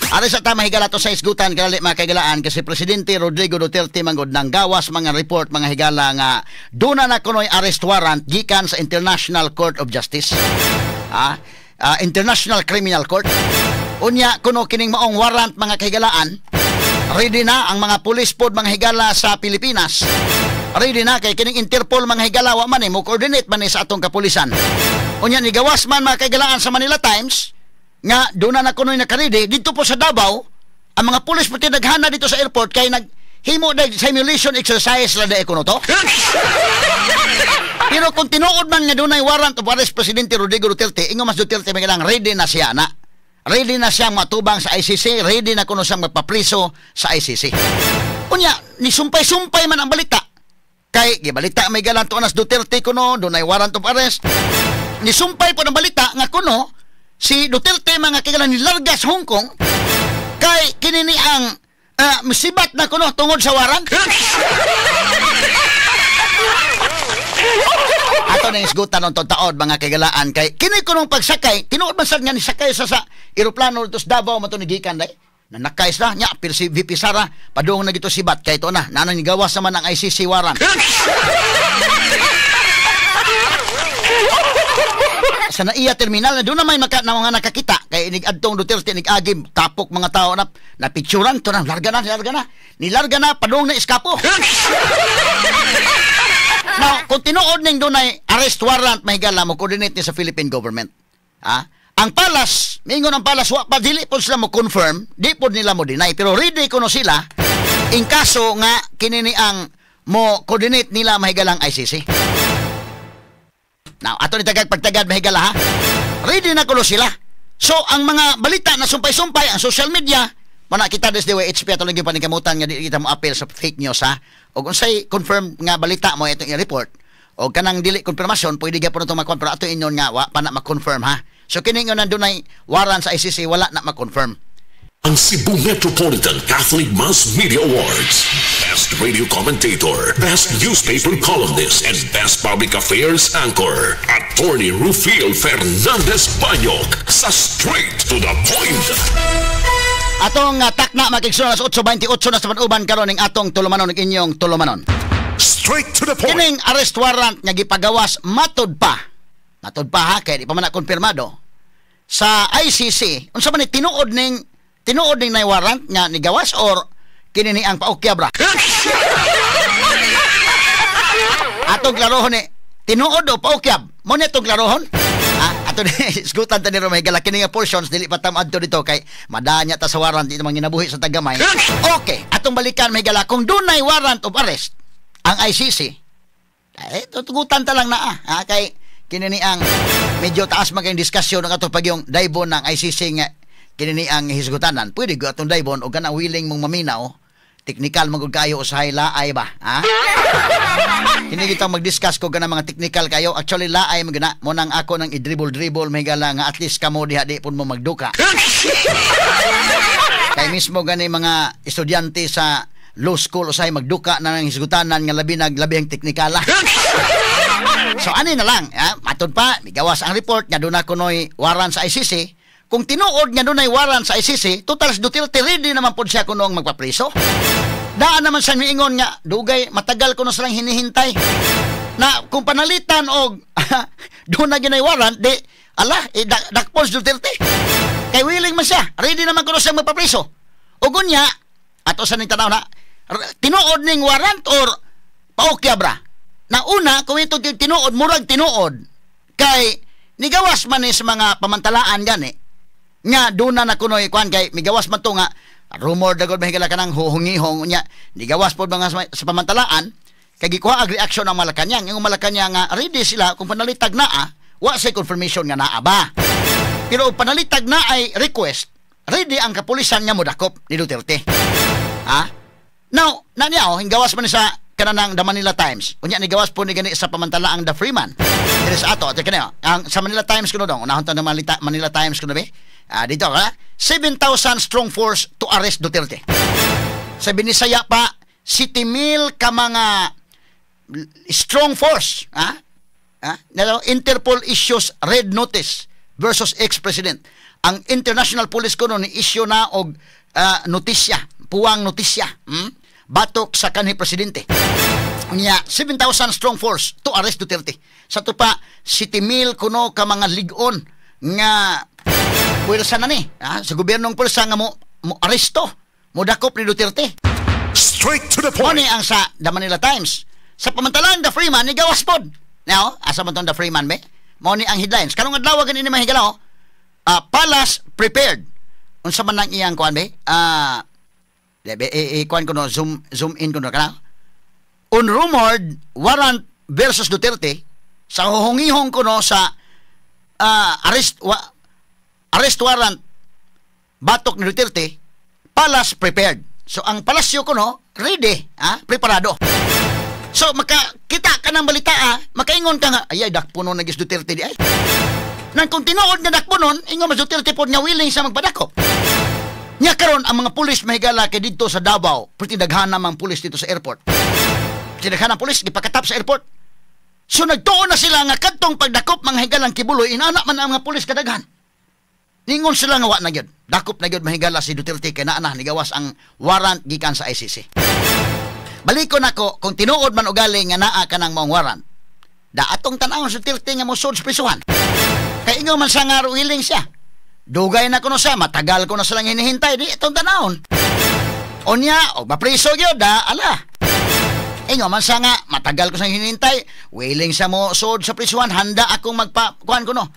Ari sa tama higala to sa isgutan kadali, mga kahigalaan, kasi Presidente Rodrigo Duterte manggod nang gawas mga report, mga higala, nga duna na kunoy arrest warrant gikan sa International Court of Justice. Ah, International Criminal Court. Unya kuno kining maong warrant, mga kahigalaan, ready na ang mga pulis pod, mga higala, sa Pilipinas. Ready na kay kining Interpol, mga higala, wa man eh, mo coordinate man eh sa atong kapulisan. Unya nigawas man, mga kahigalaan, sa Manila Times nga doon na kunoy nakaredy dito po sa Davao ang mga pulis pati naghana dito sa airport kay naghimo dag simulation exercise ra kuno to. Pero kung tinuod man nga dunay warrant of arrest Presidente Rodrigo Duterte, ingon mas Duterte may lang ready na siya na. Ready na siyang matubang sa ICC, ready na kuno siyang magpapriso sa ICC. Unya, ni sumpay-sumpay man ang balita. Kay gibalita may galanto anas Duterte kuno dunay warrant of arrest. Ni sumpay po ang balita nga kuno si Duterte, mga kaigalan, nilarga sa Hong Kong kay kinini ang musibat na kuno tungod sa warrant. Ato nang isgutan ng taod, mga kaigalaan, kay kini kunong pagsakay tinuod man sad nga nisakay sa eroplano dito sa Davao man to ni gikan day. Nanakay sila nya pero si VP Sara padung na gito sibat kay ito na nanang gawas naman ang ICC warrant. Sa naiya terminal na doon na may maka, na mga nakakita kay inig adtong Duterte inig agim tapok mga tao na napicturan to na larga na larga na nilarga na padung na eskapo. Now, kung tinuod ning dunay arrest warrant, mahigala mo coordinate ni sa Philippine government. Ha? Ang Palace, mingon ang Palace, wa pa dili po sila mo confirm, di po nila mo deny, pero ready kuno sila in kaso nga kinini ang mo coordinate nila mahigalang ICC. Now, ato ni tagag pagtagad, mahigala ha. Ready na kuno sila. So, ang mga balita na sumpay-sumpay ang social media, mana kita des DYHP ato lang yung paningkamutan nga di kita mo appeal sa fake news ha. O kung say confirm nga balita mo itong i-report o kanang dili konfirmasyon, pwede gyapon itong ma-confirm, pero ato inyon nga wa pa na ma-confirm ha. So kini nga nandunay warrant sa ICC, wala na ma-confirm. Ang Cebu Metropolitan Catholic Mass Media Awards. Best Radio Commentator, Best Newspaper Columnist, and Best Public Affairs Anchor. Attorney Rufil Fernandez Banyok sa Straight to the Point. Atong takna makigsunan sa 8:28 na sa panuban karon ning atong tulumanon ug inyong tulumanon. Straight to the point. Kining arrest warrant nga gipagawas matud pa. Matud pa ha kay di pa man na konfirmado sa ICC. Unsa man ni tinuod ning nay warrant nga nigawas or kini ni ang paukyab ra? Atong klarohon ni tinuod o paukyab? Mo ni atong klarohon? Ah, ato ni isgutan ta ni Romay gala kini nga portions dili pa tam adto dito kay madanya ta sa warrant dito mga ginabuhi sa tagamay. Okay, atong balikan may gala kung dunay warrant of arrest ang ICC. Eh tutugutan ta lang na ah, kay kini ni ang medyo taas man kayong diskusyon ng ato pag yung daybon ng ICC nga kini ni ang hisgutanan. Pwede gyud atong daybon og kanang willing mong maminaw. Teknikal man gud kayo usahay laay ba, ha? Kini kita mag-discuss ko ganang mga teknikal kayo. Actually laay man gina mo nang ako nang i-dribble-dribble may gala nga at least kamo diha di pud mo magduka. Kay mismo gani mga estudyante sa law school usahay magduka na nang hisgutanan nga labi nag labihang teknikala. So ani na lang, ha? Matud pa migawas ang report nga duna kunoy warrant sa ICC. Kung tinuod nga dunay warrant sa ICC, total si Duterte ready naman pod siya kuno ang magpapriso. Daan naman sa miingon nga dugay matagal kuno silang hinihintay. Na kung panalitan og doon na ginay warrant, di ala eh, dakpon si Duterte. Kay willing man siya, ready naman kuno siyang magpapriso. O gunya, ato sa ning tanaw na tinuod ning warrant or paukyab ra. Na una kung ito tinuod, murag tinuod kay nigawas man ni sa mga pamantalaan gani nga doon na kunoy kuan kay migawas man to nga rumor dagod mahigala kanang huhungihong unya nigawas pod mga sa pamantalaan kay gikuha ang reaksyon ng Malacañang. Yung Malacañang nga ready sila kung panalitag naa, wa say confirmation nga naa ba, pero panalitag na ay request, ready ang kapulisan nga modakop ni Duterte ha. Now na niya oh, gawas man ni sa kanang The Manila Times unya nigawas po ni gani sa pamantalaang The Freeman diri sa ato. At kani ang sa Manila Times kuno dong unahon ta ng Manila Times kuno be. Dito ha, 7,000 strong force to arrest Duterte. Sa Binisaya pa 7,000 ka mga strong force, ha? Ha? Now, Interpol issues red notice versus ex-president. Ang International Police kuno ni issue na og notisya, puwang notisya, Batok sa kanhi presidente. Nya 7,000 strong force to arrest Duterte. Sa ato pa 7,000 kuno ka mga lig-on nga puwersa na ni, sa gobyernong puwersa nga mo aresto, mo dakop ni Duterte. Straight to the Mo point. ni ang sa The Manila Times. Sa pamantalan, The Freeman ni gawas pod. Now, asa man tong The Freeman be? Mo ni ang headlines. Karong adlaw gani ni mahigala oh. Palace prepared. Unsa man ang iyang kuan be? Be, kuan ko no, zoom zoom in ko no kana. On rumored warrant versus Duterte sa huhungihong ko no sa arrest warrant batok ni Duterte, palace prepared. So ang palasyo ko no, ready, preparado. So maka kita ka ng balita, makaingon ka nga ay ay dakpo nun nagis Duterte di ay. Nang kung tinuod nga dakpo nun, ingon mas Duterte pod nga willing siya magpadakop. Nya karon ang mga pulis mahigala kay didto sa Davao, pretty daghan ang pulis dito sa airport. Pretty daghan ang pulis gipakatap sa airport. So nagtuon na sila nga kadtong pagdakop mga higalang Quiboloy, inana man ang mga pulis kadaghan. Ningon sila nga wa na gyud. Dakop na gyud mahigala si Duterte kay naa na nigawas ang warrant gikan sa ICC. Balikon ako kung tinuod man ugali nga naa ka ng maong warrant. Da atong tan-awon si Duterte nga mosud sa prisuhan. Kay ingon man siya nga willing siya. Dugay na kuno siya, matagal ko na silang hinihintay, di itong tanawon. Unya, og mapriso gyud, da, ala. Ingon man siya nga, matagal ko siyang hinihintay, willing siya mo sud sa prisuhan, handa akong magpa, kuan ko no.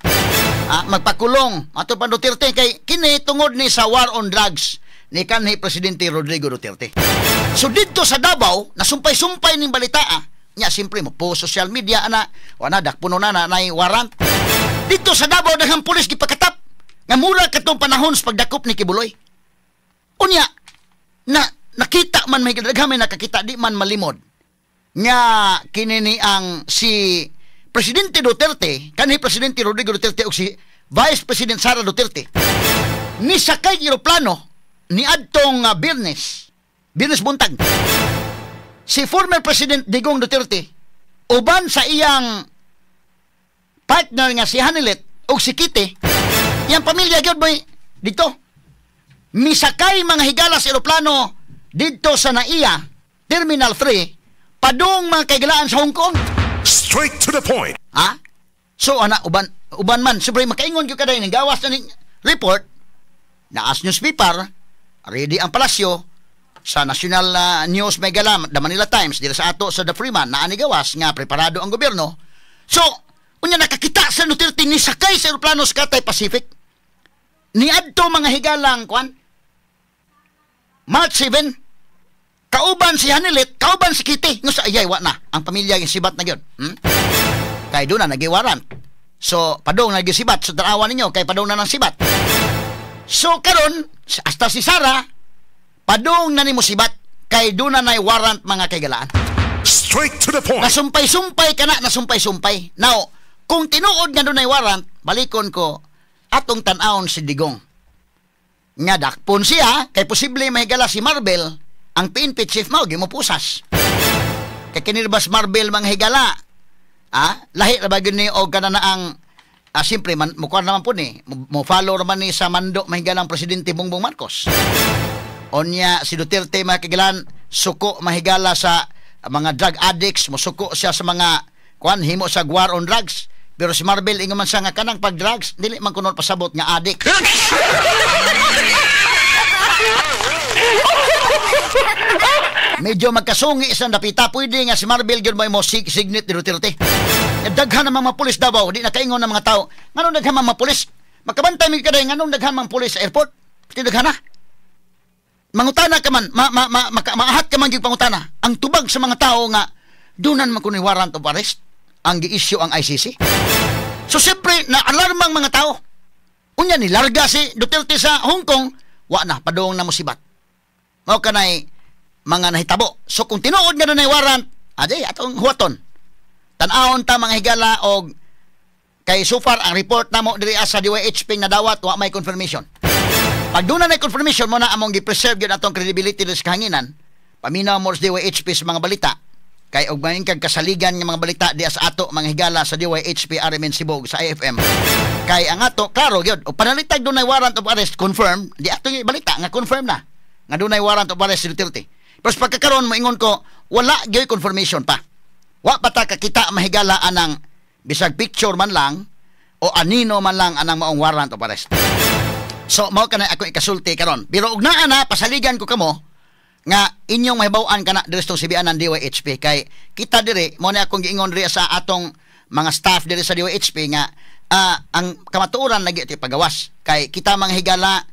Magpakulong, ato pa Duterte, kay kini tungod ni sa war on drugs ni kanhi Presidente Rodrigo Duterte. So didto sa Davao, nasumpay-sumpay ning balita Nya siyempre mo po social media ana, wana dakpuno na na nay warrant. Didto sa Davao daghang pulis gipakatap nga mura katong panahon sa pagdakop ni Quiboloy. Unya na nakita man may daghan may nakakita di man malimod nga kini ni ang si Presidente Duterte, kanhi Presidente Rodrigo Duterte ug si Vice President Sara Duterte ni sakay eroplano ni adtong Biyernes, Biyernes buntag. Si former President Digong Duterte uban sa iyang partner nga si Honeylet ug si Kitty, iyang pamilya gyud boy dito. Misakay mga higala sa eroplano didto sa NAIA Terminal 3 padung mga kahigalaan sa Hong Kong. Straight to the point. Ha? So ana uban uban man siyempre makaingon gyud kaday ning gawas na ning report naas newspaper, ready ang palasyo sa national news may gala The Manila Times dira sa ato sa The Freeman naa ni gawas nga preparado ang gobyerno. So unya nakakita sa Duterte ni sakay sa eroplano sa Cathay Pacific niadto mga higalang kwan March 7 kauban si Honeylet, kauban si Kitty. Nga sa ayay wa na ang pamilya yung sibat na gyud. Kay doon na nagi-warrant. So padung nagisibat so tanawa ninyo kay padung na ng sibat. So karon hasta si Sara padung na nimo sibat kay doon na nay warrant mga kaigalaan. Straight to the point. Nasumpay-sumpay ka na, nasumpay-sumpay. Now, kung tinuod nga doon ay warrant, balikon ko atong tan-awon si Digong. Nga dakpon siya, kay posible mahigala si Marbil, ang PNP chief mao gimupusas. Kay kinilbas Marbil mga higala, lahi ra ba gyud ni og kana na ang siyempre man mukuan naman po ni, mo follow naman ni sa mando mahigalang presidente Bongbong Marcos. Onya si Duterte mga kagilan suko mahigala sa mga drug addicts, mosuko siya sa mga kuan himo sa war on drugs. Pero si Marbil ingon man siya nga kanang pag drugs dili man kuno pasabot nga addict. Medyo magkasungi isang dapita, pwede nga si Marbil gyud mo signit ni Duterte. Daghan ang mga pulis Davao, di nakaingon ng mga tao. Nganong daghan mga pulis? Makabantay mi kaday nganong daghan mga pulis sa airport? Di daghan na. Mangutana ka man, maahat ka man gyud pangutana. Ang tubag sa mga tao nga dunan man kunoy warrant of arrest ang gi-issue ang ICC. So siyempre na-alarmang mga tao. Unya ni larga si Duterte sa Hong Kong, wa na padung na musibat. Mao kanay mga nahitabo. So kung tinuod nga dunay warrant, adi atong huwaton. Tan-awon ta mga higala og kay so far ang report namo diri sa DYHP nga nadawat wa may confirmation. Pag doon na confirmation mo na among gi-preserve gyud atong credibility sa kahanginan. Paminaw mo sa DYHP sa mga balita. Kay og main kag kasaligan nga mga balita diya sa ato mga higala sa DYHP RMN Cebu sa IFM. Kay ang ato klaro gyud, og panalitag dunay warrant of arrest confirm, di ato balita nga confirm na nga dunay warrant of arrest si Duterte. Pero pagkakaron moingon ko, wala gyud confirmation pa. Wa pa ta kakita mahigala anang bisag picture man lang o anino man lang anang maong warrant of arrest. So mao kanay ako ikasulti karon. Pero og naa na pasaligan ko kamo nga inyong mahibaw-an kana diri sa CBN ng DYHP kay kita diri mo na akong giingon diri sa atong mga staff diri sa DYHP nga ang kamatuoran lagi ti pagawas kay kita mga higala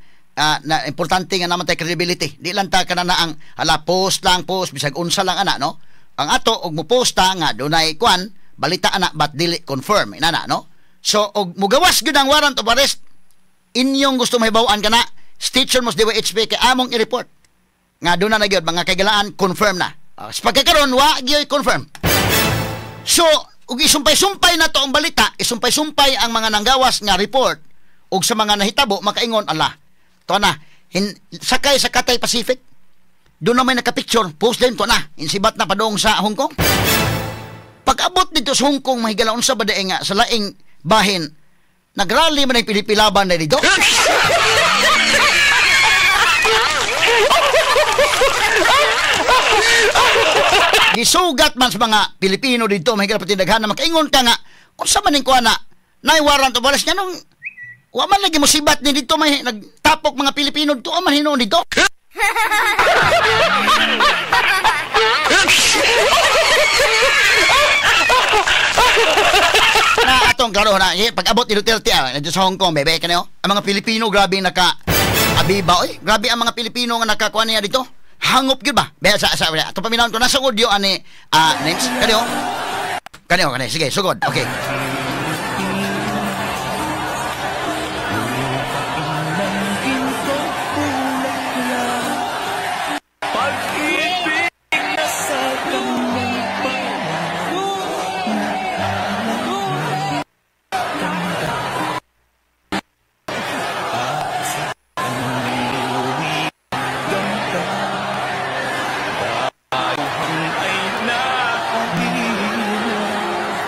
na importante nga naman tay credibility, di lang ta kana na ang hala post lang post bisag unsa lang ana no. Ang ato og mo posta nga dunay kwan balita ana but dili confirm inana no. So og mugawas gyud ang warrant of arrest, inyong gusto mahibaw-an kana station mo sa DYHP kay among i-report nga doon na gyud mga kaigalaan confirm na. Sa pagkakaroon wa gyud confirm. So ug isumpay-sumpay na to ang balita, isumpay-sumpay ang mga nanggawas nga report ug sa mga nahitabo makaingon ala. To na sakay sa Cathay Pacific. Doon na may naka-picture, post din to na. Insibat na padung sa Hong Kong. Pag-abot dito sa Hong Kong mahigala unsa ba dae nga sa laing bahin nagrally man ang Pilipilaban na dito. Gisugat man sa mga Pilipino dito, mahigala pati daghan na makaingon ka nga unsa man ning kuana nay warrant of arrest nganong wa man lagi musibat ni dito, may nagtapok mga Pilipino dito man hinuon dito. Na atong klaro na pag abot ni Duterte dito sa Hong Kong bebe kanyo ang mga Pilipino grabe naka abiba oy, grabe ang mga Pilipino nga nakakuha niya dito. Hangop gyud ba? Be sa ato paminawon ko nasa audio ani names kanyo. Kanyo kanyo sige sugod. Okay.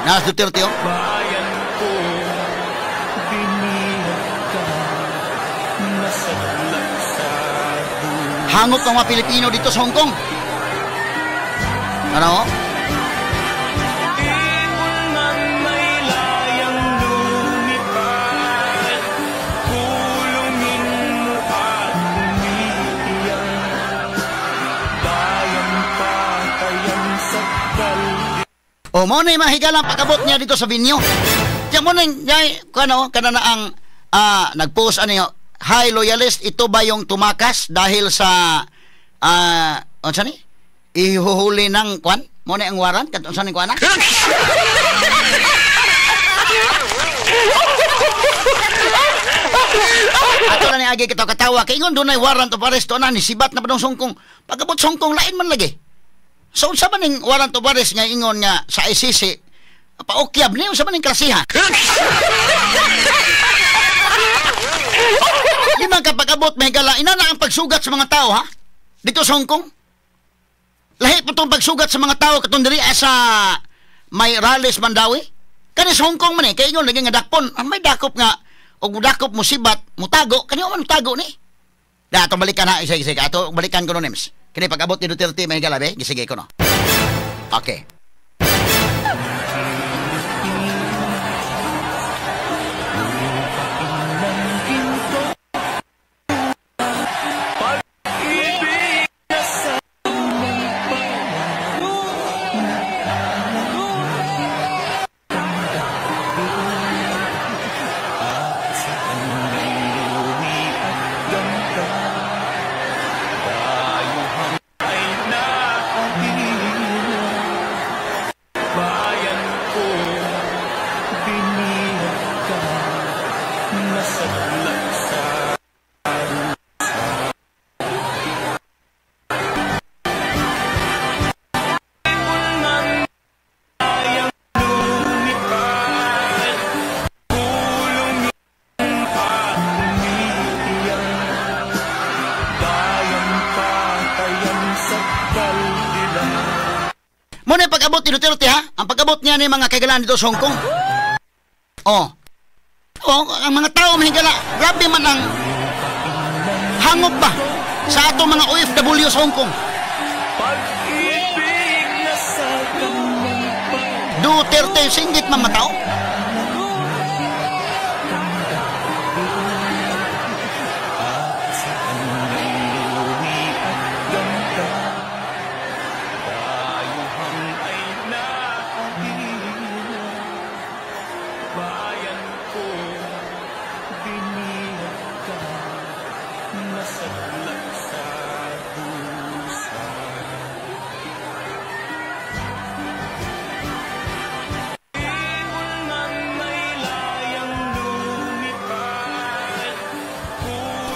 Nas Duterte oh. Bayan ko, binihag ka, nasadlak sa buhay. Hangop ang mga Pilipino dito sa Hong Kong. Ano? Ibon man may layang lumipad, kulungin mo at umiiyak. Bayan patayan sa kalbi. O mo na yung mahigalang pag-abot niya dito sa venue. Diyan mo na yung, kano, kana na ang nag-post ano yung, hi loyalist, ito ba yung tumakas dahil sa, ano ni? Ihuhuli ng kwan? Mo na yung waran? Kato saan yung kwan na? Ato na ni Agi kita katawa. Kaingon doon ay warrant of arrest na ni sibat na pa dong sungkong. Pag-abot sungkong, lain man lagi. So, unsa man ning warrant of arrest nga ingon nga sa ICC, paokyab niyo, unsa man ning klasiha? Di man kapag abot, may gala, ina na ang pagsugat sa mga tao, ha? Dito sa Hong Kong. Lahi po itong pagsugat sa mga tao katong diri sa may rallies Mandawi. Kani sa Hong Kong man eh, kaya ingon, lagi nga dakpon. Ang may dakop nga, og dakop mo sibat, mutago, kani man mutago ni. Da, atong balikan ha, isa, ato balikan ko no, Nims. Kini pag-abot ni Duterte, may galabi, gisige ko no. Okay. pag-abot ni Duterte ha. Ang pag-abot niya ni mga kaigalaan dito sa Hong Kong. Oh. Oh, ang mga tao mahigala, grabe man ang hangop ba sa atong mga OFW sa Hong Kong. Duterte singgit man matao.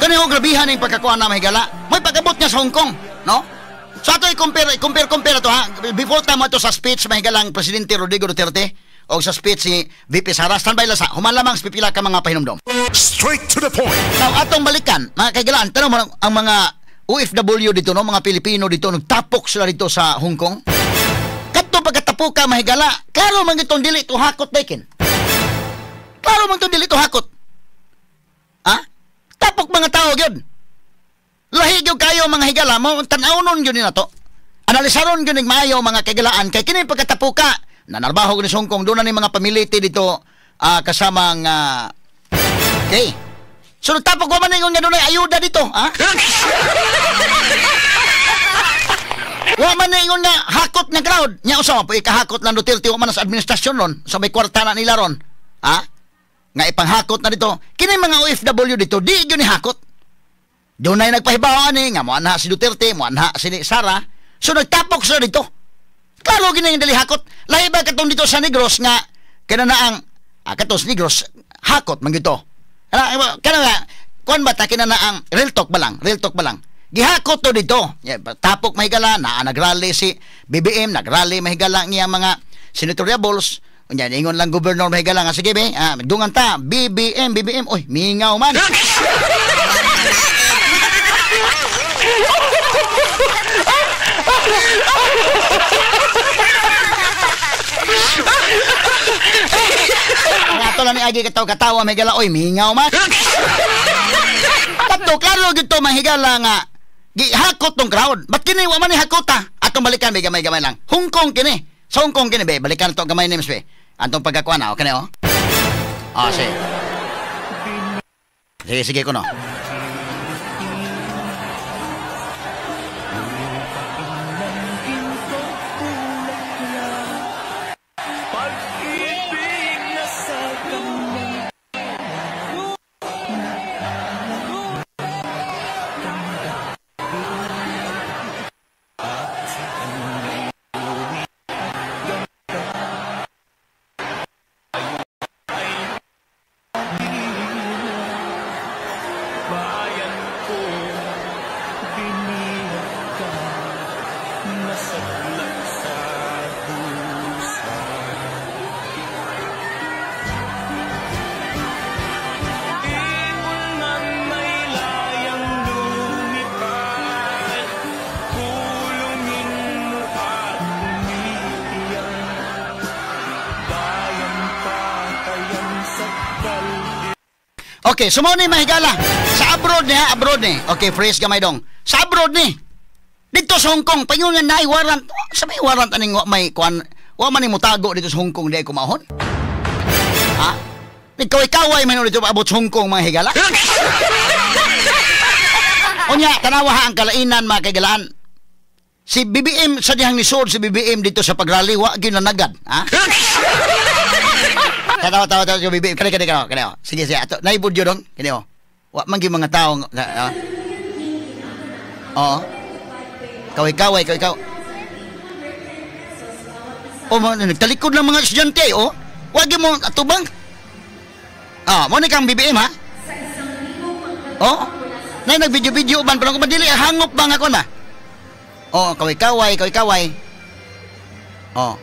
Kani ho grabihan ang pagkakuha na mahigala. May pag-abot niya sa Hong Kong, no? So ato i-compare, i-compare to ha. Before tama to sa speech mahigalang Presidente Rodrigo Duterte o sa speech si VP Sara, standby lang sa human lamang sa pipila ka mga pahinumdom. Straight to the point. Now atong balikan, mga kaigalaan, tanong mo ang mga OFW dito, no, mga Pilipino dito, nagtapok sila dito sa Hong Kong. Kadto pagkatapok ka mahigala, klaro man gitong dili to hakot daykin. Klaro man itong dili to hakot. Ha? Tapok mga tao gyud. Lahi gyud kayo mga higala mo, tan-awnon gyud ni nato. Analisaron gyud ning maayo mga kaigalaan kay kini pagkatapuka nanarbaho gyud sa Hong Kong, doon na ni mga pamiliti dito kasamang okay. So tapok wa man ingon nga dunay ayuda dito, ha? Wa man ingon nga hakot nga crowd. Nya usa man po ikahakot lang Duterte wa man sa administrasyon ron, sa may kwarta na nila ron. Ha? Nga ipanghakot na dito. Kini mga OFW dito, di yun ni hakot. Doon na nagpahibaw ani nga moanha si Duterte, moanha si Sara. So nagtapok sila dito. Klaro gini nga dili hakot. Lahi ba katong dito sa Negros nga kana na ang katong sa Negros hakot man gito. Kana kana kuan ba ta kina na ang real talk ba lang, real talk ba lang. Gihakot to dito. Tapok mahigala na nagrally si BBM, nagrally mahigala niya mga senatoriables. Unya ingon lang governor mahigala nga sige be, dungan ta BBM BBM, oy mingaw man. Ato lang ni agi katawa mahigala, oy mingaw man. Kadto klaro gid to mahigala nga gihakot tong crowd. But kini wa man ni hakota. Atong balikan be gamay-gamay lang. Hong Kong kini. Sa Hong Kong kini be, balikan to gamay names be. Antong pagkakuha na, okay na oh. Ah, sige. Sige, sige ko no. Okay, sumo ni mahigala. Sa abroad ni ha, abroad ni. Okay, fresh gamay dong. Sa abroad ni. Dito sa Hong Kong, paingon nga naay warrant. Sa may warrant aning wa may kuan, wa man ni mutago dito sa Hong Kong di kumahon. Ha? Nagkaway-kaway man dito abot sa Hong Kong mga higala. Unya, tanawa ha ang kalainan mga kaigalaan. Si BBM sa dihang nisod si BBM dito sa pagrally wa gyud nanagad, ha? Tawa tawa tawa BBM kani kani kani kani. Sige sige ato naibud yo dong kani oh. Wa man gyud mga tawo. Oo. Kaway-kaway kaway-kaway. Oh, nagtalikod lang mga estudyante oh. Wa gyud mo atubang. Ah, mo ni kang BBM ha? Oh. Nay nag-video-video ban pero kung dili hangop ba nga kon ba? Oh, kaway-kaway, kaway-kaway. Oh.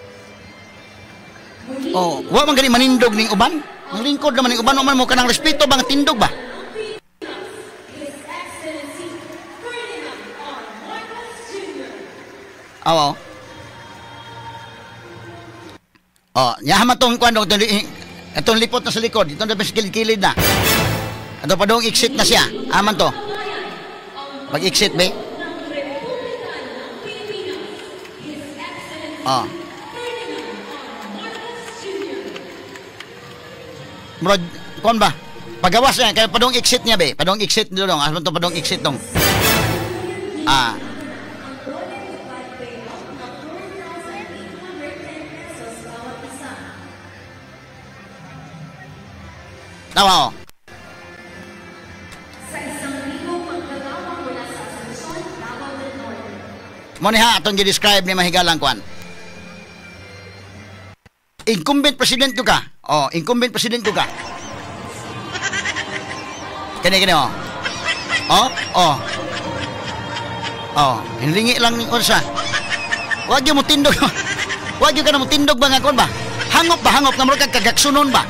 Oh, wa man gani manindog ning uban. Ang lingkod naman ning uban, wa man mo kanang respeto bang tindog ba? Aw. Oh, nya man tong kuan dong, itong lipot na sa likod, itong dapat sa kilid-kilid na. Ato pa dong exit na siya. Aman to. Mag-exit be. Oh. Murag kuan ba? Pagawas niya kay padong exit niya be. Padong exit dong. Aman to padong exit dong. Ah. Tawa oh. Mo ni ha atong gi-describe ni mahigalang kuan. Incumbent president ko ka. Oh, incumbent president ko ka. Kani kani oh. Oh, oh. Oh, hinlingi lang ni unsa. Wag gyud mo tindog. Wag gyud ka na mo tindog ba nga kuan ba? Hangop ba, hangop nga murag kag kagaksunon ba?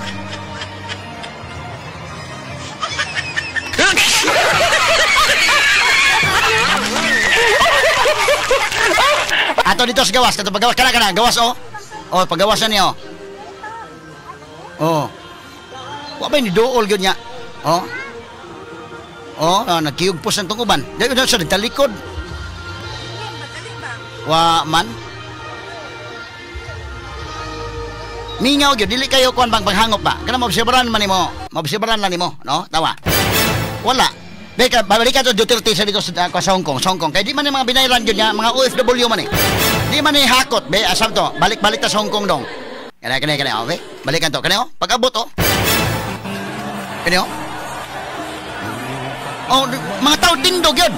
Ato dito sa gawas, kato pagawas kana kana gawas oh. Oh, pagawas na niya oh. Oh. Wa ba ni duol gyud niya? Oh. Oh, nagkiyugpos ang tong uban. Dayon sa talikod. Wa man. Mingaw gyud dili kayo kuan bang panghangop ba? Kana maobserbaran man nimo. Maobserbaran lang nimo, no? Tawa. Wala. Beka, babalik ka to Duterte sa dito sa Hong Kong, sa Hong Kong. Kay di man ni mga binayran gyud nga mga OFW man eh. Di man ni hakot, be, asam to. Balik-balik ta sa Hong Kong dong. Kani kani kani, okay? Balikan to. Kani oh, pag-abot oh. Kani oh. Oh, mga tao tindog yun.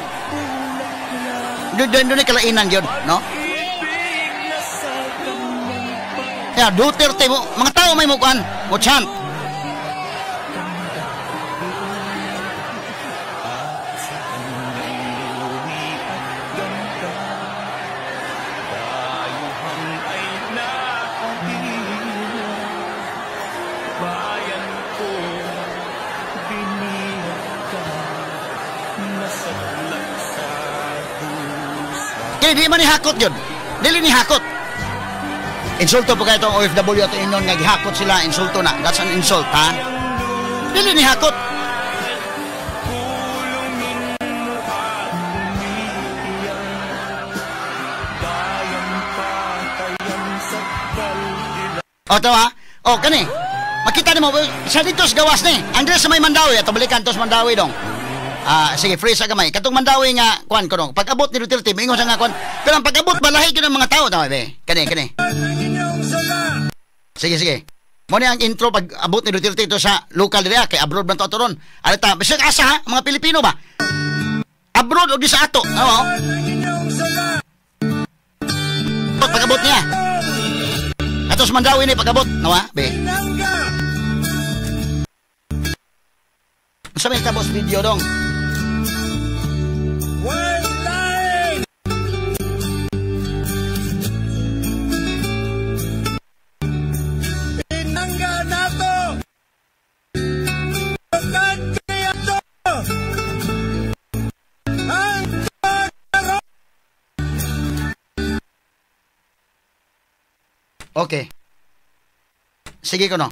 Doon doon kalainan yun, no? Ya, Duterte mo, mga tao may mukuan, mo chant. Kaya di man ni hakot yun. Dili ni hakot. Insulto po kayo itong OFW at inon nga gihakot sila, insulto na. That's an insult, ha? Dili ni hakot. O, ito ha? O, kani. Makita nimo sa dito sa gawas ni. Andres sa may Mandawi. Ato balikan to sa Mandawi dong. Ah, sige, free sa gamay. Katong Mandawi nga kuan ko dong. Pag-abot ni Duterte, moingon sa nga kuan. Pero ang pag-abot balahi gyud ang mga tao tama be. Kani kani. Sige sige. Mo ni ang intro pag abot ni Duterte ito sa local diri kay abroad man to ato ron. Alta, bisag asa ha, mga Pilipino ba? Abroad og di sa ato. Oo. Pag-abot niya. Ato sa Mandawi ni pag-abot, nawa be. Sa may tapos video dong. Okay. Sige ko no.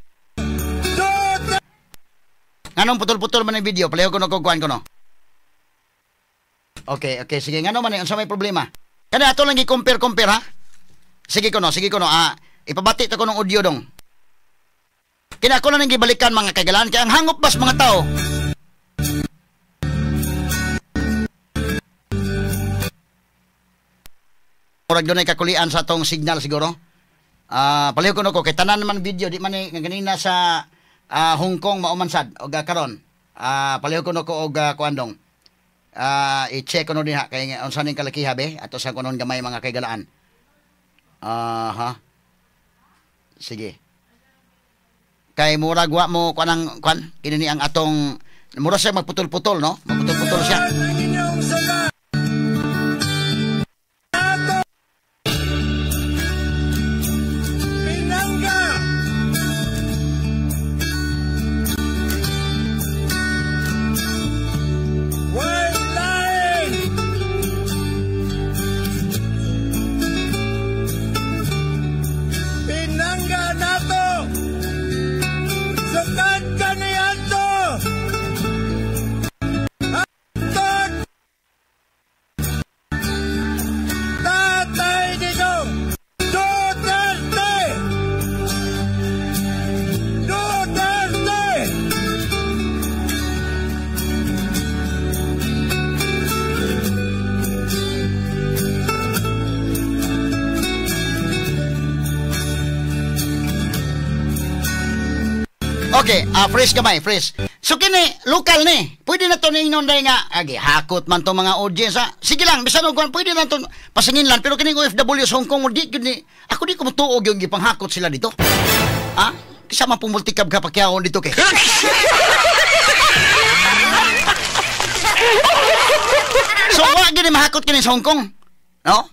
Nganong putol-putol man ang video, palayo ko no kukuan ko no. Okay, okay, sige. Ngano man unsa may problema? Kani ato lang gi-compare-compare ha. Sige ko no, sige ko no. Ah, ipabati ta ko ng audio dong. Kina ako lang gibalikan mga kagalan kay ang hangop bas mga tao. Murag dunay kakulian sa atong signal siguro. Ah, palayo ko no ko kay tanan man video di man ni ganina sa Hong Kong mao man sad og karon. Palayo ko no ko og kuan dong. I-check ko no dinha kay unsa ning kalakiha be ato sa kunon gamay mga kaigalaan. Aha. Sige. Kay murag wa mo kuan ang kuan kini ni ang atong mura siya magputol-putol no? Magputol-putol siya. Okay, fresh gamay, fresh. So kini lokal ni. Pwede na to ningon dai nga agi hakot man to mga audience ha. Sige lang, bisan og kuan pwede na to pasingin lang, pero kining OFW sa Hong Kong di gyud ni ako di ko motuog yung gipanghakot sila dito. Ha? Kisa man pong multicab ka pakyawon dito kay. So wa gyud ni mahakot kini sa Hong Kong. No?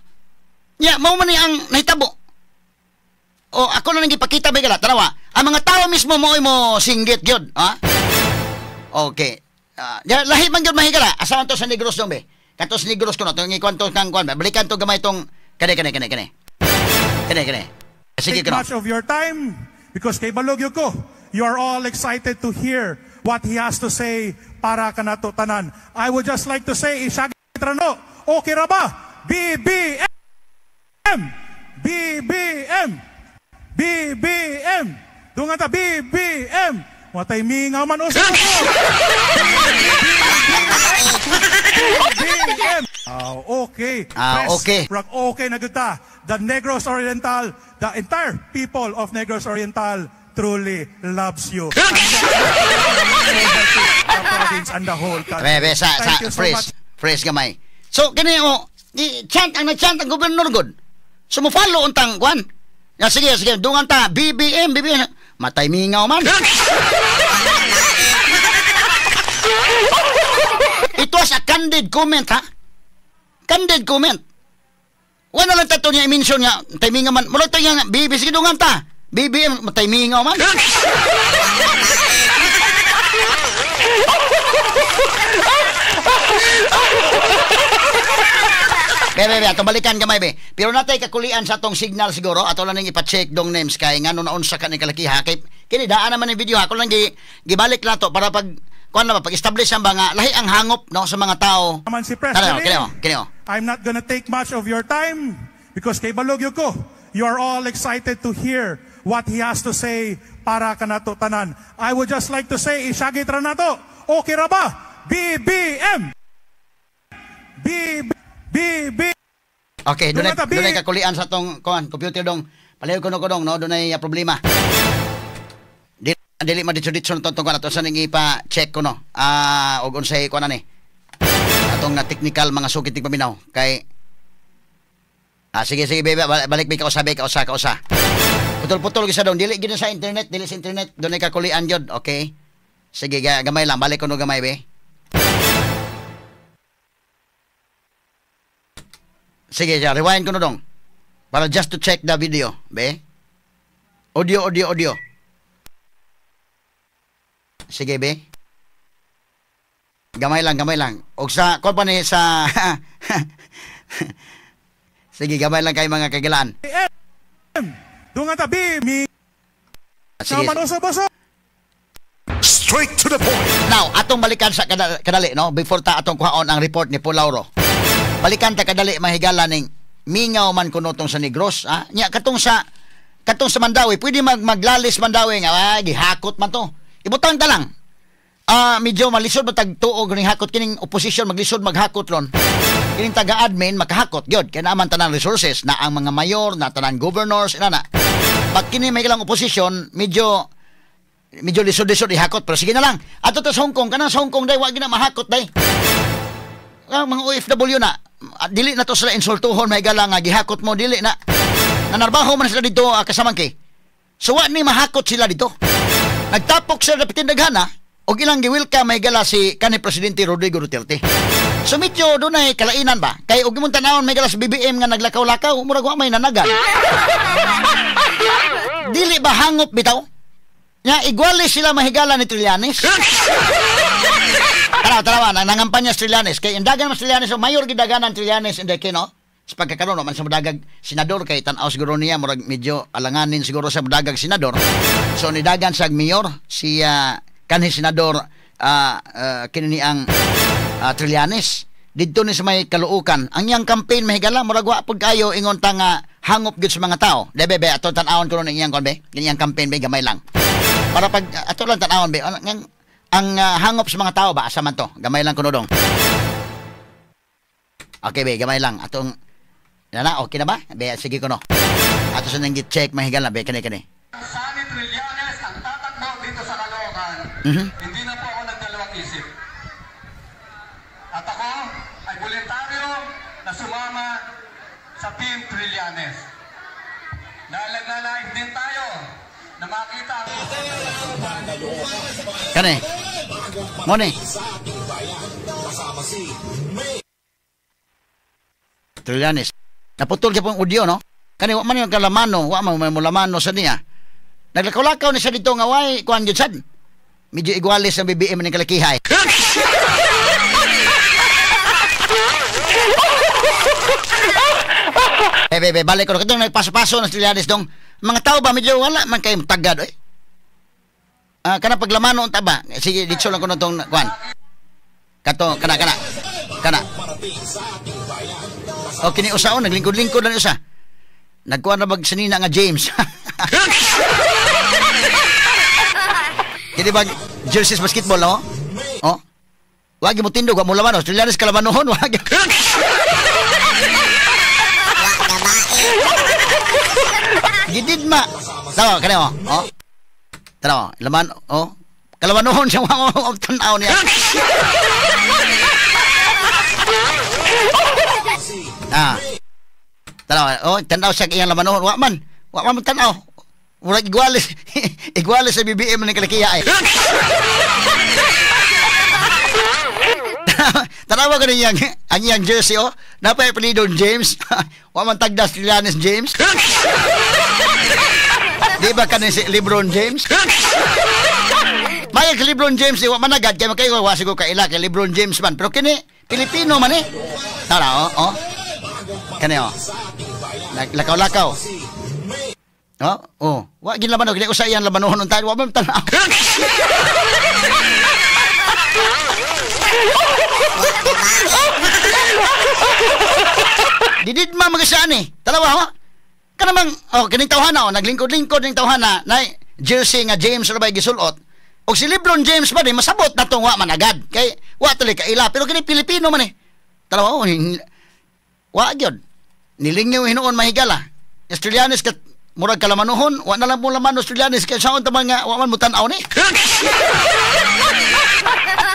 Nya mao man ni ang nahitabo. O ako na nang gipakita ba gala, tanawa. Ang mga tao mismo mo mo singgit gyud, ha? Okay. Lahi man gyud mahigala. Asa man to sa Negros dong be? Kato sa Negros kuno tong ikwento kang kuan. Balikan to gamay tong kani kani kani kani. Kani kani. Sige Take kuno. much of your time because kay balog yun ko. You are all excited to hear what he has to say para kanato tanan. I would just like to say, isagit rano, okay ra ba? BBM! BBM! BBM! Dungan ta, BBM! Watay mingaw man usa ko. BBM! Okay. Ah, Press, okay. Rag, okay na gyud ta. The Negros Oriental, the entire people of Negros Oriental truly loves you. The province and the whole country. Be, sa Thank you so fresh, much. fresh gamay. So kini o chant ang nag-chant ang gobernador gud. So mo follow untang kuan. Ya sige sige dungan ta BBM BBM matay mingaw man. It was a candid comment ha. Candid comment. Wala lang tato niya i-mention nga matay mingaw man. Mura to nga BB sige dungan ta. BBM matay mingaw man. Be, be, be, atong balikan gamay be. Pero natay kakulian sa atong signal siguro, ato lang ning ipa-check dong names kay ngano naunsa ka ni kalakiha kay kini daan naman ni video ha, ako lang gibalik na to para pag kuan na ba, pag-establish ang ba nga lahi ang hangop no sa mga tao. Naman si President. Tara, kini oh, kini oh. I'm not gonna take much of your time because kay balog yun ko. You are all excited to hear what he has to say para kanato tanan. I would just like to say, isagit ra nato. Okay ra ba? BBM! B B B. Okay, dunay dunay kakulian sa tong kuan computer dong. Palayo kuno ko dong no, dunay problema. Dili maditso-ditso tong kuan ato sa ning ipa-check ko no. Og unsay kuan ani. Atong na technical mga sukit tig paminaw kay sige sige baby, balik bi kausa be kausa kausa. Putol-putol gyud sa dong, dili gyud sa internet, dili sa internet, dunay kakulian gyud, okay? Sige, gamay lang, balik kuno gamay be. Sige, rewind ko na dong. Para just to check the video, be. Audio, audio, audio. Sige, be. Gamay lang, gamay lang. Og sa company sa Sige, gamay lang kayo mga kagilaan. Dungan ta B mi. Sige. Straight to the point. Now, atong balikan sa kadali, no? Before ta atong kuhaon ang report ni Paul Lauro. Balikan ta kadali mahigala ning mingaw man kuno tong sa Negros, ha? Nya katong sa Mandawi, pwede maglalis Mandawi nga gihakot man to. Ibutang ta lang. Medyo malisod ba tag tuog ning hakot kining opposition maglisod maghakot ron. Kining taga-admin makahakot gyud kay naa man tanan resources na ang mga mayor, na tanan governors inana. Pag kini may ilang opposition, medyo lisod-lisod ihakot pero sige na lang. Ato ta sa Hong Kong, kanang sa Hong Kong day wa gyud na mahakot day. Ang mga OFW na dili na to sila insultuhon may gala nga gihakot mo dili na. Nanarbaho man sila dito kasamangki. So wa ni mahakot sila dito. Nagtapok sila dapitin daghana og ilang giwelcome may gala si kanhi presidente Rodrigo Duterte. So medyo dunay kalainan ba? Kay og imong tanawon may gala sa BBM nga naglakaw-lakaw, murag wa may nanagan. Dili ba hangop bitaw? Nya igwali sila mahigala ni Trillanes. Tara, tara, nangampanya si Trillanes. Kay indagan mas Trillanes, mayor gidaganan Trillanes inday kino. Sa pagkakaroon, man sa madagag senador kay tan-aw siguro niya murag medyo alanganin siguro sa madagag senador. So nidagan sa mayor si kanhi senador kini ang Trillanes. Didto ni sa may Caloocan. Ang iyang campaign mahigala murag wa pud kayo ingon ta nga hangop gyud sa mga tao. Debe be ato tan-awon kuno ning iyang kon be. Iyang campaign be gamay lang. Para pag ato lang tan-awon be ang hangop sa mga tao ba asa man to? Gamay lang kuno dong. Okay be, gamay lang atong na okay na ba? Be sige kuno. Ato sa nang gi-check mahigala be kani kani. Sonny Trillanes ang tatakbo dito sa Caloocan. Hindi na po ako nagdalawang isip. At ako ay voluntaryo na sumama sa Team Trillanes. Dahil nagnanais din tayo na makita ang Kani. Mo ni. Trillanes. Naputol gyud pong audio, no? Kani wa man yung kalamano, wa man mo lamano sa niya. Naglakaw-lakaw ni siya dito nga way kuan gyud sad. Medyo igualis ang BBM ning kalakihay. Be, balik ko. Katong nagpaso-paso na si Trillanes dong. Mga tao ba medyo wala man kayo tagad oy. Kana paglamano unta ba? Sige, ditso lang ko tong kuan. Kato kana. Kana. O kini usa o naglingkod-lingkod na ni usa. Nagkuan na bag sinina nga James. Kini bag jerseys basketball, no? Oh. Wagi mo tindog, wa mo lamano. Trillanes kalamanohon, wagi. Gidid ma. Tawa kani oh. Oh. Tanaw, laman oh. Kalamanohon siya wa mo tan-aw niya. Ah. Tanaw, oh, tan-aw siya iyang lamanohon, wa man. Wa man tan-aw. Murag igualis. Igualis sa BBM ning kalakiya ay. Tanawa ko rin ang iyang jersey, oh. Napay apelyido James. Wa man tagdas Trillanes James. Di ba kanin si LeBron James? Maya si LeBron James, wa man agad. Kaya makayo, wa siguro kaila kay LeBron James man. Pero kini, Pilipino man eh. Tara, oh, oh. Kani, oh. Lakaw-lakaw. Oh, oh. Wa gin laman, oh. Kini usa iyang lamanohon unta. Wa man tanaw. Didid ma magasaan eh. Talawa ho. Kanamang oh kining tawhana oh naglingkod-lingkod ning tawhana na jersey nga James ra gisulot. Og si LeBron James ba di masabot na tong wa man agad kay wa tuloy kaila pero kini Pilipino man eh. Talawa oh wa gyud. Nilingyaw hinuon mahigala. Australianes kat murag kalamanuhon, wa na lang mo laman Australianes kay saon ta man nga wa man mo tan-aw ni.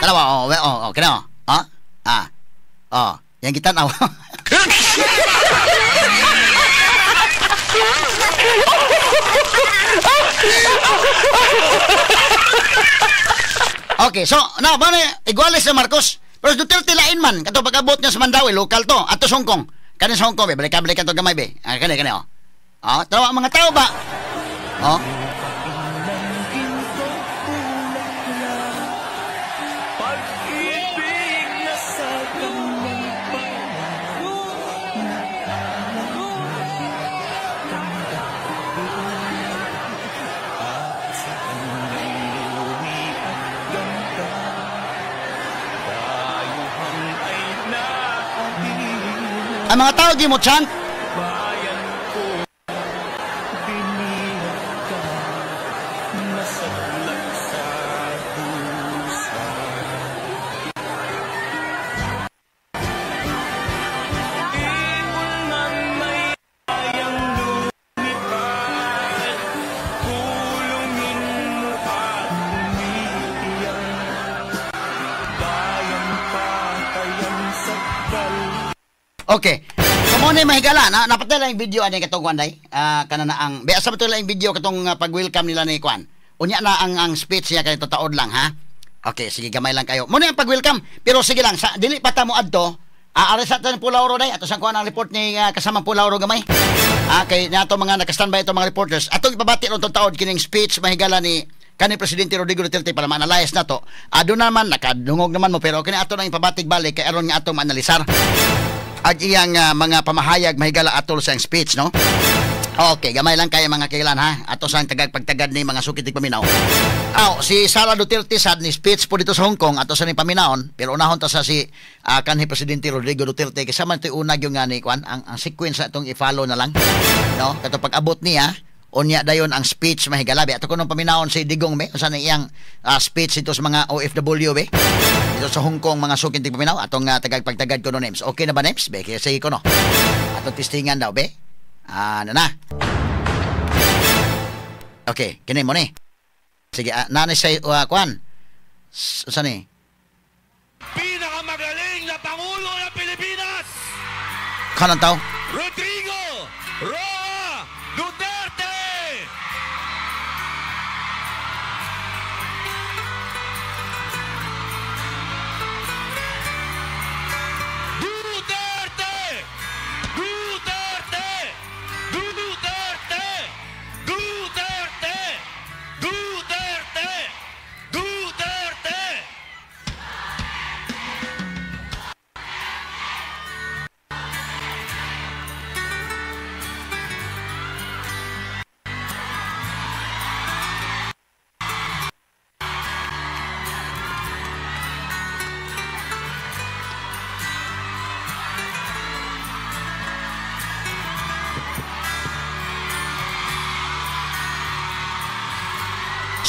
Talawa oh oh, oh kini oh. Ah? Ah. Oh, yang kita tan-aw. Okay, so na ba iguales sa Marcos. Pero Duterte lain man kato pag-abot niya sa Mandaue, lokal to ato sa Hong Kong. Kani sa Hong Kong be, balikan to gamay be. Ah, kani kani oh. Oh, tanawa ang mga tao ba? Oh. Ang mga tao di mo chant. Okay. So mo na mahigala na napatay lang yung video ani katong kuan day. Kana na ang be asa ba to lang yung video katong pag-welcome nila ni kuan. Unya na ang speech niya kay tataod lang ha. Okay, sige gamay lang kayo. Mo na ang pag-welcome pero sige lang sa dili pa ta mo adto. Ari sa tan Pulauro day ato sa kuan ang report ni kasamang Pulauro gamay. Kay nato mga naka-standby ato mga reporters. Atong ipabati ron tong taod kining speech mahigala ni kani Presidente Rodrigo Duterte para ma-analyze nato. Ado naman nakadungog naman mo pero kini ato nang ipabatig balik kay aron nga ato maanalisar ag iyang mga pamahayag mahigala atol sa speech, no? Okay, gamay lang kayo mga kailan ha. Ato sa tagag pagtagad ni mga sukit paminaw. Aw, si Sara Duterte sad ni speech po dito sa Hong Kong ato sa ni paminawon, pero unahon ta sa si kanhi Presidente Rodrigo Duterte kay sama to'y una gyud nga ni kuan ang sequence atong i-follow na lang, no? Kato pag-abot niya, unya dayon ang speech mahigala. Ato kuno paminawon si Digong me usa na iyang speech dito sa mga OFW be. Dito sa Hong Kong mga sukin tigpaminaw atong tagag pagtagad kuno names. Okay na ba names? Be kaya sige kuno. Atong testingan daw be. Ano na. Okay, kini mo ni. Sige, nanay say kuan. Sa ni? Pinakamagaling na Pangulo ng Pilipinas! Kanang tao? Rodrigo Roa Duterte! Duterte! Duterte! Duterte! Duterte! Duterte! Duterte!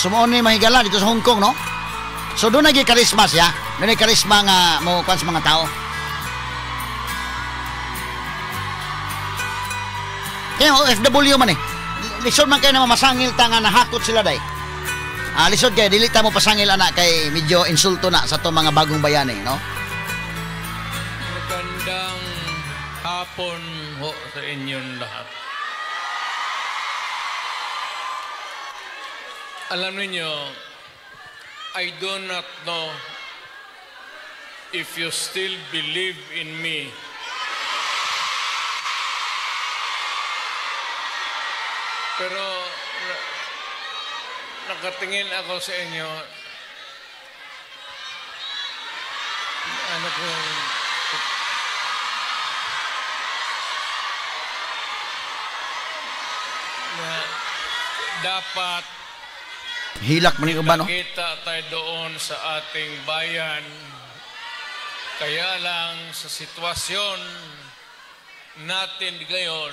So mao ni mahigala dito sa Hong Kong, no? So doon naging karisma siya. Doon naging karisma nga mo kuan sa mga tao. Kaya OFW man eh. Lisod man kayo na mamasangil ta nga nahakot sila day. Lisod kayo, dili ta mo pasangil ana kay medyo insulto na sa to mga bagong bayani, no? Magandang hapon ho sa inyong lahat. Alam niyo, I do not know if you still believe in me. Pero nakatingin ako sa inyo. Ano ko? Na dapat hilak man yung uban, no? Kita tayo doon sa ating bayan. Kaya lang sa sitwasyon natin ngayon,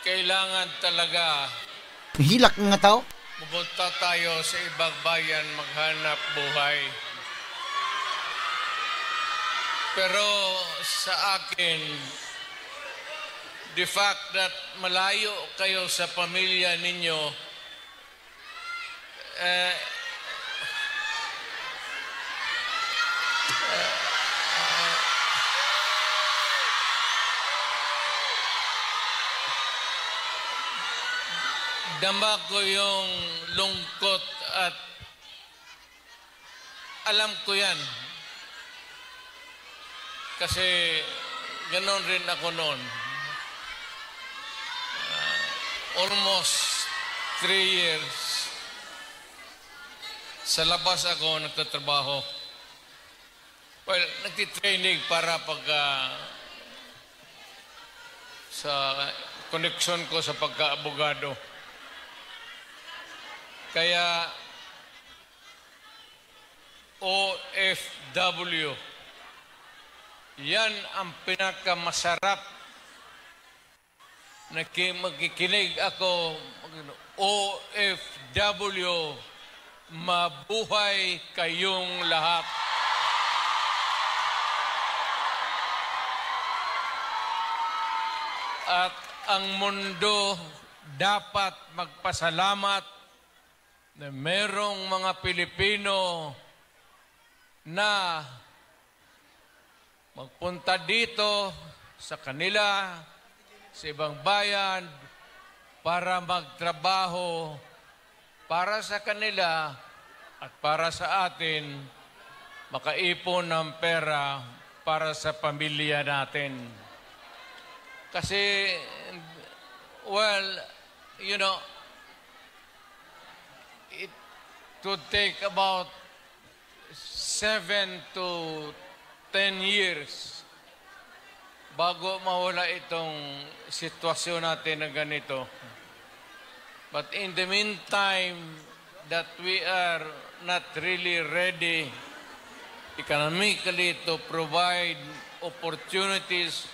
kailangan talaga hilak mga tao. Pumunta tayo sa ibang bayan maghanap buhay. Pero sa akin, the fact that malayo kayo sa pamilya ninyo, dama ko yung lungkot at alam ko yan. Kasi ganon rin ako noon. Almost 3 years sa labas ako nagtatrabaho. Well, nagtitraining para pag sa connection ko sa pagka-abogado. Kaya OFW, yan ang pinakamasarap na magkikinig ako. OFW, mabuhay kayong lahat. At ang mundo dapat magpasalamat na merong mga Pilipino na magpunta dito sa kanila, sa ibang bayan, para magtrabaho para sa kanila at para sa atin, makaipon ng pera para sa pamilya natin. Kasi, well, you know, it would take about 7 to 10 years bago mawala itong sitwasyon natin na ganito. But in the meantime, that we are not really ready economically to provide opportunities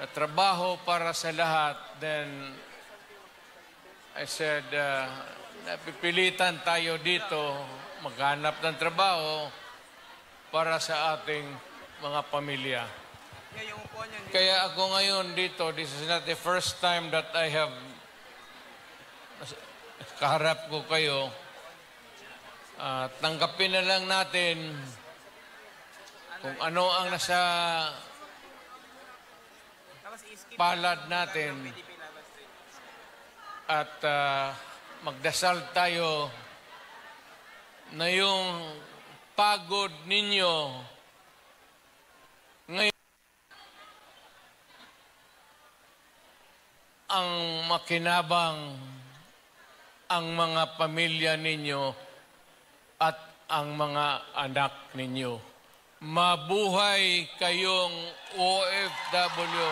na trabaho para sa lahat, then I said, napipilitan tayo dito maghanap ng trabaho para sa ating mga pamilya. Kaya ako ngayon dito, this is not the first time that I have kaharap ko kayo. Tanggapin na lang natin kung ano ang nasa palad natin at magdasal tayo na yung pagod ninyo ngayon ang makinabang ang mga pamilya ninyo at ang mga anak ninyo. Mabuhay kayong OFW.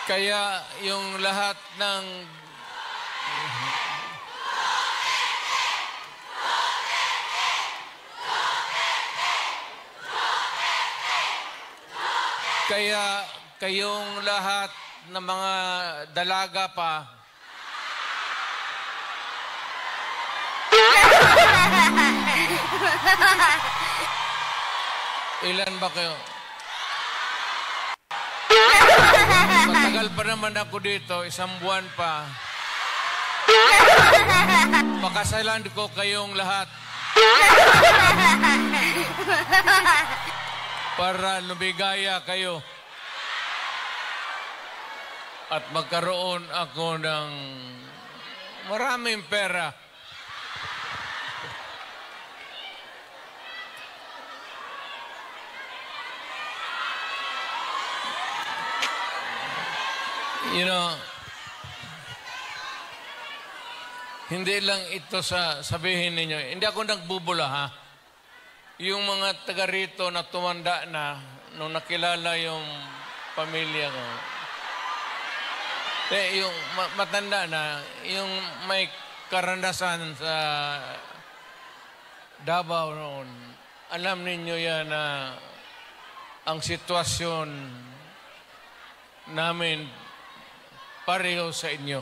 Kaya yung lahat ng Kaya kayong lahat ng mga dalaga pa, ilan ba kayo? Matagal pa naman ako dito, isang buwan pa. Pakasalan ko kayong lahat para lumigaya kayo at magkaroon ako ng maraming pera. You know, hindi lang ito sa sabihin ninyo. Hindi ako nagbubula, ha? Yung mga taga rito na tumanda na nung nakilala yung pamilya ko. Eh, yung matanda na, yung may karanasan sa Davao noon, alam ninyo yan na ang sitwasyon namin pareho sa inyo.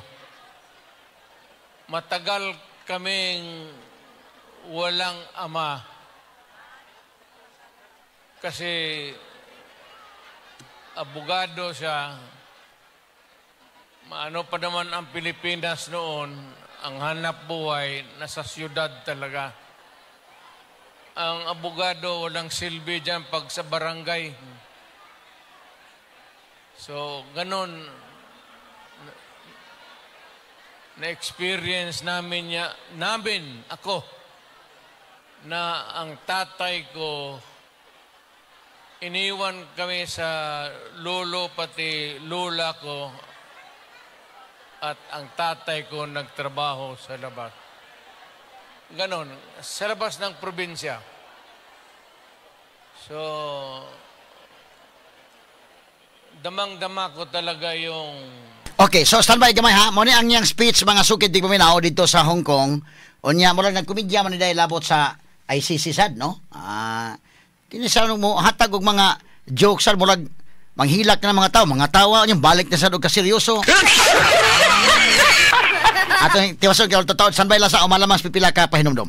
Matagal kaming walang ama kasi abogado siya. Maano pa naman ang Pilipinas noon, ang hanap buhay nasa siyudad talaga. Ang abogado walang silbi dyan pag sa barangay. So, ganun, na-experience namin, ako, na ang tatay ko, iniwan kami sa lolo pati lola ko at ang tatay ko nagtrabaho sa labas. Ganon, sa labas ng probinsya. So, damang-dama ko talaga yung... Okay, so standby gamay ha. Mo ni ang iyang speech mga sukid di paminaw dito sa Hong Kong. Unya mo lang nagkomedya man ni dahil labot sa ICC sad, no? Kini sa mo hatag og mga jokes sad murag manghilak na mga tao, mga tawa unya balik na sad og kaseryoso. Ato tiwason kay totoo standby lang sa umalamas pipila ka pahinumdom.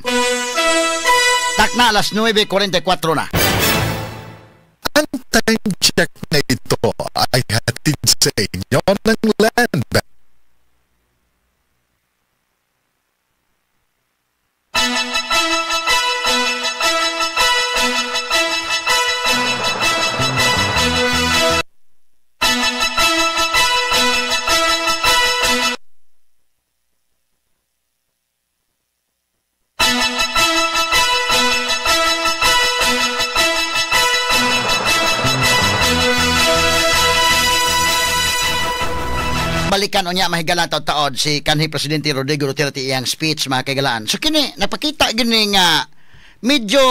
Takna alas 9:44 na. Ang time check na ito ay hatid sa inyo ng Land Bank. Balikan unya mahigala taod si kanhi Presidente Rodrigo Duterte iyang speech mga kaigalaan. So kini napakita gini nga medyo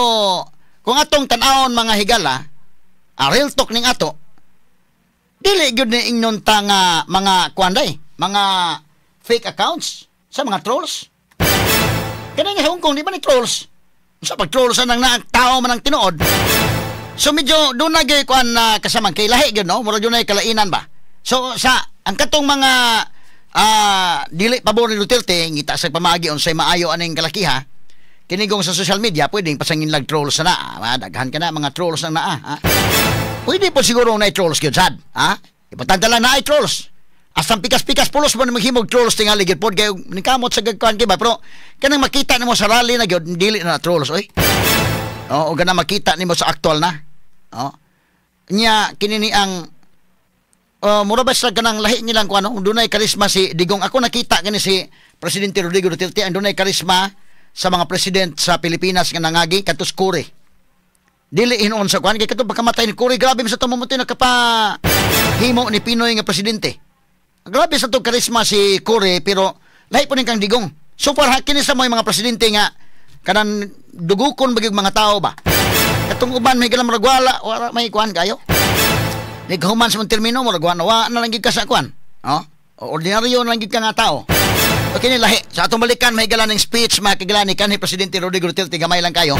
kung atong tan-awon mga higala, real talk ning ato. Dili gyud ni ingnon ta nga mga kuanday, mga fake accounts sa mga trolls. Kani nga sa Hong Kong di ba ni trolls? Sa pag trolls nang na tao man ang tinuod. So medyo doon na gyud kuan na kasamang kay lahi gyud no, murag dunay kalainan ba. So sa ang katong mga dili pabor ni Duterte ngita sa pamaagi unsay maayo aning kalakiha kinigong sa social media pwedeng pasangin lag trolls na daghan ka na mga trolls nang naa ha? Pwede po siguro na trolls gyud sad ha, importante lang na ay trolls. Asang pikas-pikas pulos mo ni maghimog trolls tingali gyud pod kay nikamot sa gagkuan kay ba, pero kanang makita nimo sa rally na gyud, dili na trolls oy. Oo, ganang makita nimo sa aktual na. Oh. Nya kini ni ang mura ba sa kanang lahi nilang kuano, dunay karisma si Digong. Ako nakita kani si Presidente Rodrigo Duterte ang dunay karisma sa mga president sa Pilipinas nga nangagi katos Cory. Dili hinuon sa kuan kay katong pagkamatay ni Cory, grabe sa tumumunti nakapa himo ni PNoy nga presidente. Grabe sa to karisma si Cory, pero lahi po ning kang Digong. So far ha, kini sa mga presidente nga kanan dugukon ba gyud mga tao ba. Katong uban may galam ragwala, wala may kuan kayo. Naghuman sa mong termino mo ragwa wa na lang gyud ka sa kuan. Oh, ordinaryo na lang gyud ka nga tao. Okay ni lahi. Sa atong balikan may gala ng speech mga kigala ni kanhi Presidente Rodrigo Duterte, gamay lang kayo.